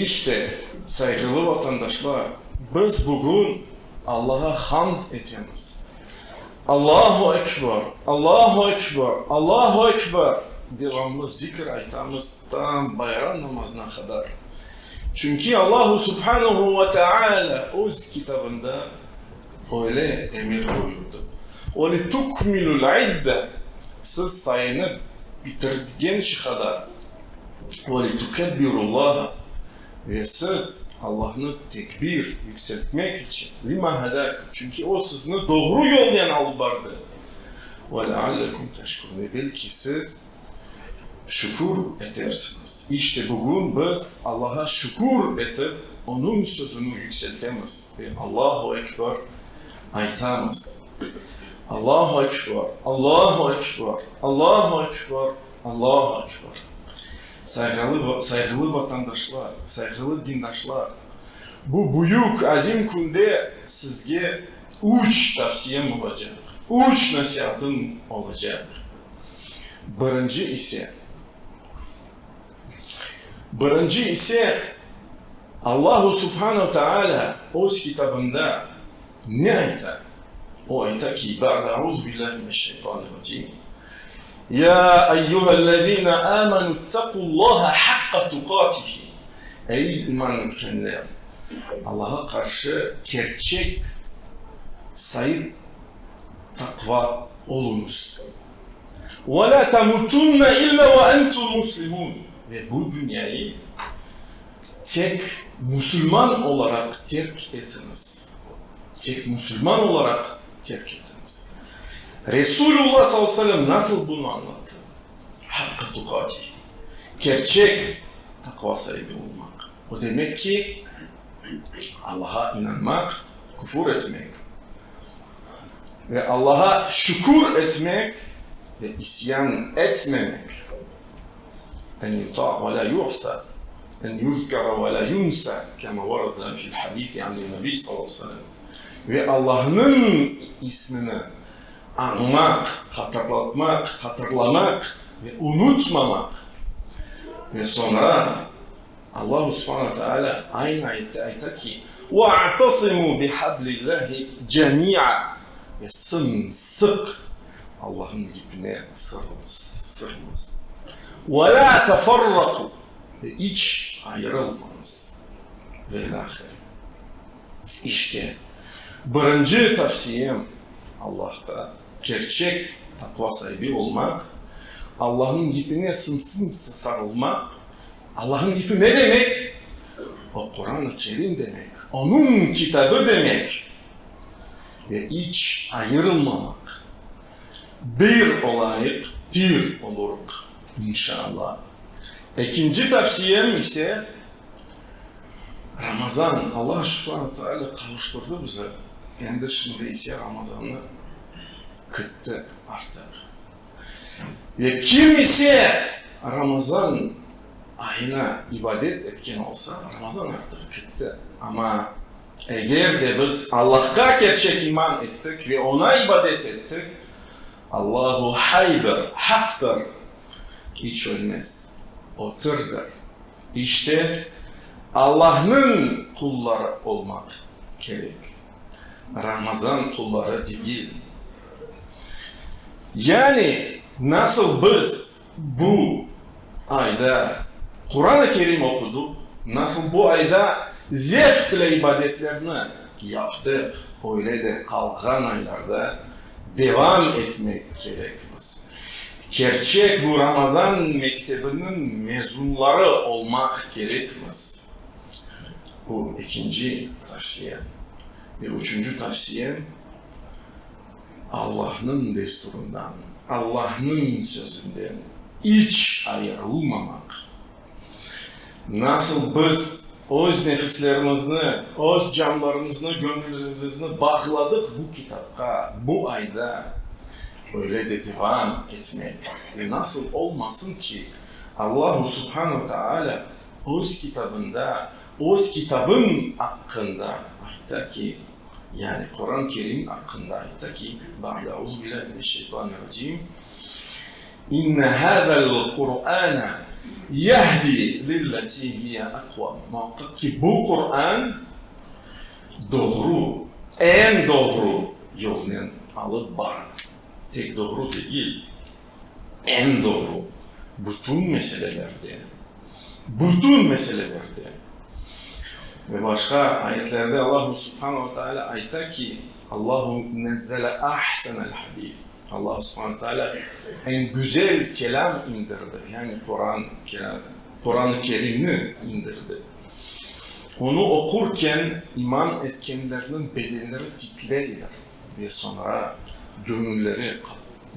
İşte, sayğılı vatandaşlar, biz bugün Allağa hamd etemiz. Allahu Ekber, Allahu Ekber, Allahu Ekber! Devamlı zikr aytamız tam bayram namazına qadar. Çünki Allahu Subhanehu ve Teala Öz Kitabında öyle emir buyurdı, Ve litukmilul-idde, siz sayını bitirgence qadar, ve litukebbirullaha, ve siz Allahnı tekbir, yükseltmek içün, lima hedâkum, çünki O sizni doğru yolnen alıp bardı, ve leallekum teşkurun, ve belki siz şükür etersiñiz. İşte bugün biz Allaha şükür etip, Onıñ sözüni yükseltemiz ve Allahu Ekber aytamız. Allahu Ekber, Allahu Ekber, Allahu Ekber, Allahu Ekber! Sayğılı, sayğılı vatandaşlar, sayğılı dindaşlar, bu büyük, azim künde sizge üç tavsiyem olacaq, üç nasiatım olacaq. Birinci ise, birinci ise, Allahu Subhanu Taalâ Öz Kitabında ne ayta? O ayta ki, Ba'de auzubillahi mineşşeytanirracim, Ya eyyühellezine amenüttequllaha haqqa tuqatihi, Ey iman etkenler, Allaha qarşı kerçek saip, taqva, oluñız. Ve la temutunne illa ve entum muslimun, Ve bu dünyayı Tek musulman olaraq terk etiñiz. Tek musulman olaraq terk etiñiz. Resulullah sallallahu aleyhi ve sellem nasıl bunı añlattı? Haqqa tuqati, kerçek taqva saibi olmaq. O demek ki, Allaha inanmaq, küfür etmek ve Allaha şükür etmek ve isyan etmemek. En yuta ve la yu'sa, en yuzkera ve la yunsa, kema varada fil hadisi anin nebi sallallahu aleyhi ve sellem. Ve Allahnıñ ismini añmaq, hatırlatmaq, hatırlamaq ve unutmamaq. Ve soñra Allahu subhane ve teala aynı ayette ayta ki, Ve'tasimu bihablillahi cemi'a, ve sım-sıq Allahnıñ yipine sarılıñız. Ve lâ teferraku, ve iç ayırılmañız. Ve ilâhre. İşte, birinci tavsiyem, Allahta kerçek taqva saibi olmaq, Allahnıñ yipine sım-sıq sarılmaq. Allahnıñ ipi ne demek? O, Quran-ı Kerim demek, Onıñ kitabı demek. Ve iç ayırılmamaq. Bir olayıq, tir olurıq, inşallah. Ekinci tavsiyem ise, Ramazan, Allah subhane teala qavuştırdı bizi, endi şimdi ise Ramazannı kitti artıq. Ve kim ise Ramazan ayına ibadet etken olsa, Ramazan artıq kitti, amma Eger de biz Allahqa kerçek iman ettik ve Oña ibadet ettik, Allahu Haydır, Haqtır, iç ölmez, O tirdir. İşte, Allahnıñ qulları olmaq kerek, Ramazan qulları degil. Yani, nasıl biz bu ayda Quran-ı Kerim oqudıq, nasıl bu ayda zevqle ibadetlerni yaptıq, öyle de qalğan aylarda devam etmek kerekmiz. Kerçek bu Ramazan mektebiniñ mezunları olmaq kerekmiz. Bu ekinci tavsiyem. Ve üçünci tavsiyem, Allahnıñ desturından, Allahnıñ sözünden iç ayırılmamaq. Nasıl biz öz nefislerimizni, öz canlarımıznı, göñüllerimizni bağladıq bu kitapqa, bu ayda öyle de devam etmek. Ve nasıl olmasın ki, Allahu subhanu taalâ öz kitabında, öz kitabıñ aqqında ayta ki, Yani Quran Kerim aqqında ayta ki, Ba'de auzubillahi mineşşeytanirracim, İnne hazel Qur'ane. Yehdi lilleti hiye aqvam, muaqqaq ki, bu Quran doğru, eñ doğru yolnen alıp bara. Tek doğru degil, eñ doğru bütün meselelerde, bütün meselelerde. Ve başqa ayetlerde Allahu subhanahu ve teala ayta ki, Allahu nezzele ahsenel hadis. Allahu subhanahu ve teala eñ güzel kelâm indirdi, yani Quran, Quran-ı Kerimni indirdi. Onı oqurken iman etkenlerniñ bedenleri titreydir ve soñra göñülleri,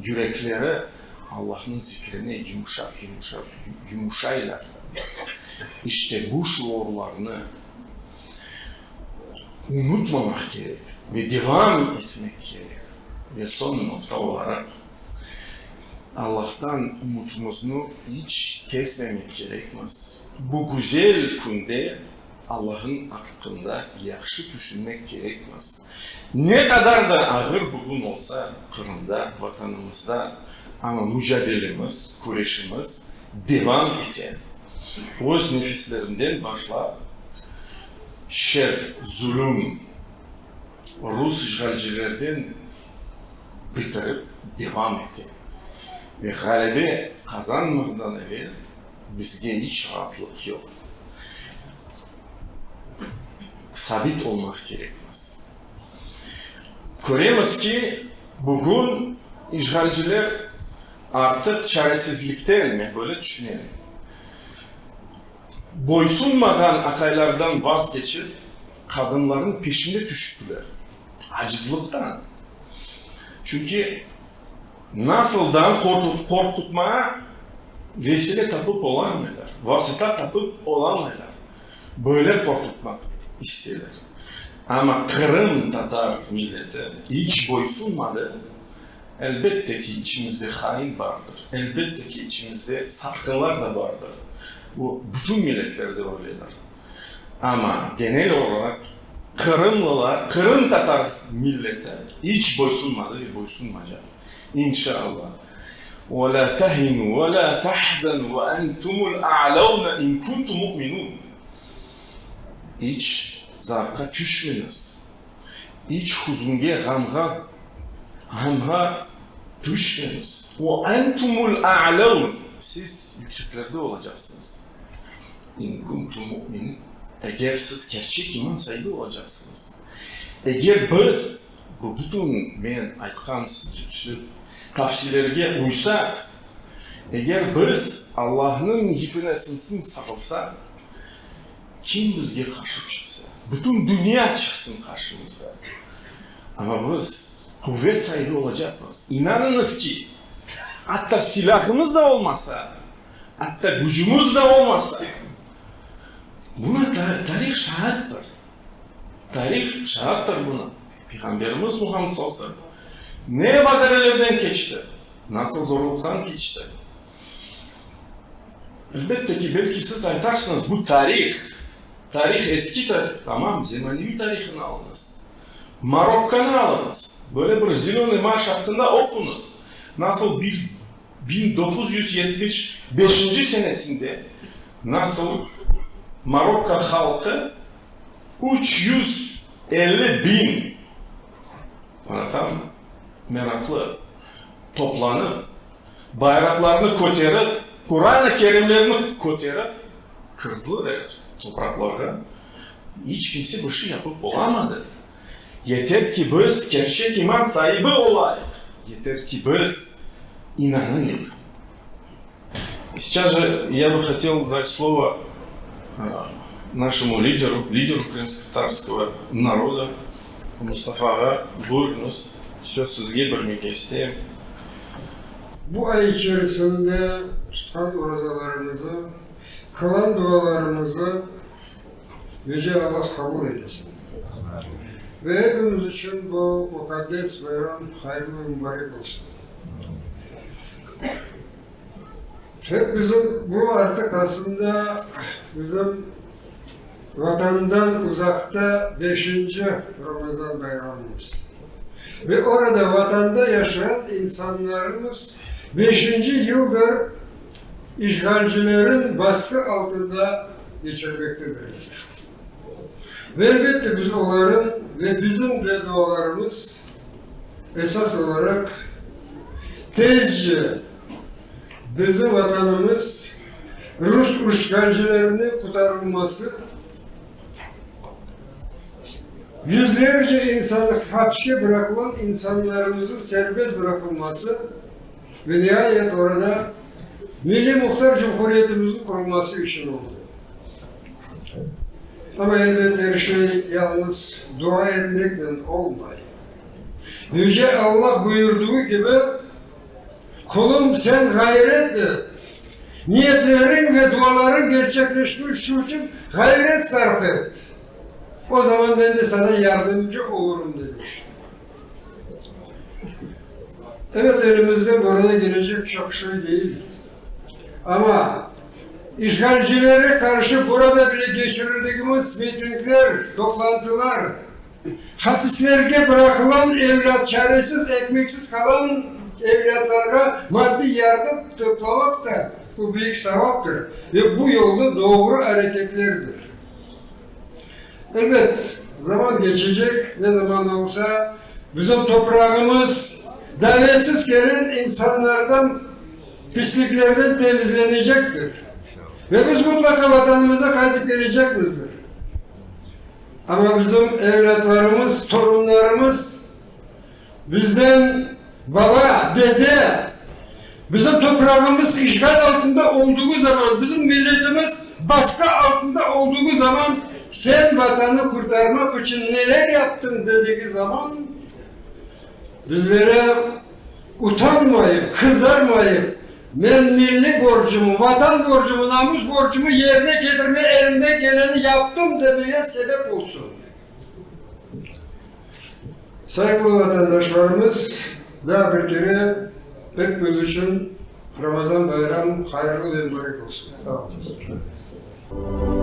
yürekleri Allahnıñ zikrine yumuşap-yumuşap yumuşaylar. İşte bu şuurlarnı unutmamaq kerek ve devam etmek kerek. Ve soñ noqta olaraq, Allahtan ümütimizni iç kesmemek kerekmiz. Bu güzel künde Allah'ın aqqında yahşı tüşünmek kerekmiz. Ne qadar da ağır bugün olsa Qırımda, Vatanımızda, amma mücadelemiz, küreşimiz devam ete. Öz nefislerinden başlap, şer, zulüm, rus işğalcilerden bitirip devam ete. Ve ğalebe qazanmaqdan evel bizge iç raatlıq yoq. Sabit olmaq kerekmiz. Köremiz ki, bugün işğalciler artıq çaresizlikten, men böyle tüşünem, boysunmağan aqaylardan vazgeçip, qadınlarnıñ peşine tüştüler. Acizlıqtan. Çünki nasıldan qorqutmağa vesile tapıp olamıylar, vasıta tapıp olamıylar. Böyle qorqutmaq isteyler. Amma qırımtatar milleti iç boysunmadı. Elbette ki, içimizde hain bardır, elbette ki, içimizde satqınlar da bardır. Bu bütün milletlerde öyledir. Amma genel olaraq qırımlılar, qırımtatar milleti iç boysunmadı ve boysunmaycaq. İnşallah. Ve lâ tehinu ve lâ tahzenu ve entumul a'levne in kuntum mu'minun. İç zavqa tüşmeñiz. İç huzunge, ğamğa, ğamğa tüşmeñiz. Ve entumul a'levn. Siz yükseklerde olacaqsıñız. İn kuntum mu'minin, eger siz kerçek iman saibi olacaqsıñız. Eger biz bu bütün men aytqan tavsiyelerge uysaq, eger biz Allahnıñ yipine sımsım sarılsaq, kim bizge qarşı çıqsa, bütün dünya çıqsın qarşımızğa, amma biz quvet saibi olacaqmız. İnanıñız ki, atta silâhımız da olmasa, Atta gücümiz de olmasa, buna tarih şaattır. Tarih şaattır buna. Peyğamberimiz Muhammed sallallahu aleyhi ve sellem ne badirelerden keçti, nasıl zorluqtan keçti. Elbette ki, belki siz aytarsıñız, bu tarih, tarih eski tarih, tamam, zemaneviy tarihini alıñız, Marokkonı alıñız, böyle bir zelönıy marş aqqında oquñız, nasıl bir 1975 senesinde nasıl Marokko halqı 350 biñ, raqam meraqlı, toplanıp, bayraqlarnı köterip, Quran-ı Kerimlerni köterip kirdiler topraqlarğa, iç kimse bir şey yapıp olamadı. Yeter ki, biz kerçek iman saibi olayıq, yeter ki, biz inanayıq. Сейчас же я бы хотел дать слово нашему лидеру, лидеру крымскотатарского народа Mustafağa. Buyurıñız, söz sizge bermege isteyim. Bu ay içerisinde tutqan orazalarımızı, qılan dualarımızı Yüce Allah qabul eylesin. Ve hepimiz içün bu muqaddes bayram hayırlı ve mübarek olsun. Hep bizim bu artıq aslında bizim Vatandan uzaqta beşinci Ramazan bayramımız. Ve orada Vatanda yaşayan insanlarımız beşinci yıldır. işğalcilerin basqı altında geçirmektedirler. Ve elbette biz oların ve bizim de dualarımız esas olaraq tezce bizim Vatanımız rus işğalcilerinden qurtarılması, yüzlerce insanı hapske bıraqılan insanlarımızın serbest bıraqılması ve niayet orada Milliy Muhtar Cumhuriyetimizniñ qurulması içün oldı. Amma elbette er şey yalnız dua etmeknen olmay. Yüce Allah buyurdığı kibi, Qulum, sen ğayret et, niyetleriñ ve dualarıñ gerçekleşmesi içün ğayret sarf et, o zaman men de sana yardımcı olurım, demişti. Evet, elimizde buraya gelecek çoq şey değil. Amma işğalcilere qarşı burada bile keçirildigimiz mitingler, toplantılar, hapislerge bıraqılan evlât, çaresiz, ekmeksiz qalan evlâtlarğa maddiy yardım toplamaq da bu büyük savaptır ve bu yolda doğru areketlerdir. Elbet, zaman keçecek, ne zaman da olsa, bizim toprağımız davetsiz kelen insanlardan, pisliklerden temizlenecektir. Ve biz mutlaqa Vatanımıza qaytıp kelecekmizdir. Amma bizim evlâtlarımız, torunlarımız bizden baba, dede, bizim toprağımız işğal altında olduğu zaman, bizim milletimiz basqı altında olduğu zaman sen Vatanı qurtarmaq içün neler yaptıñ dedigi zaman, bizlere utanmayıp, qızarmayıp, men milliy borcumı, Vatan borcumı, namus borcumı yerine ketirmeye elimden keleni yaptım demege sebep olsun. Sayğılı vatandaşlarımız, daa bir kere epimiz içün Ramazan bayram hayırlı ve mübarek olsun. Sağ oluñız.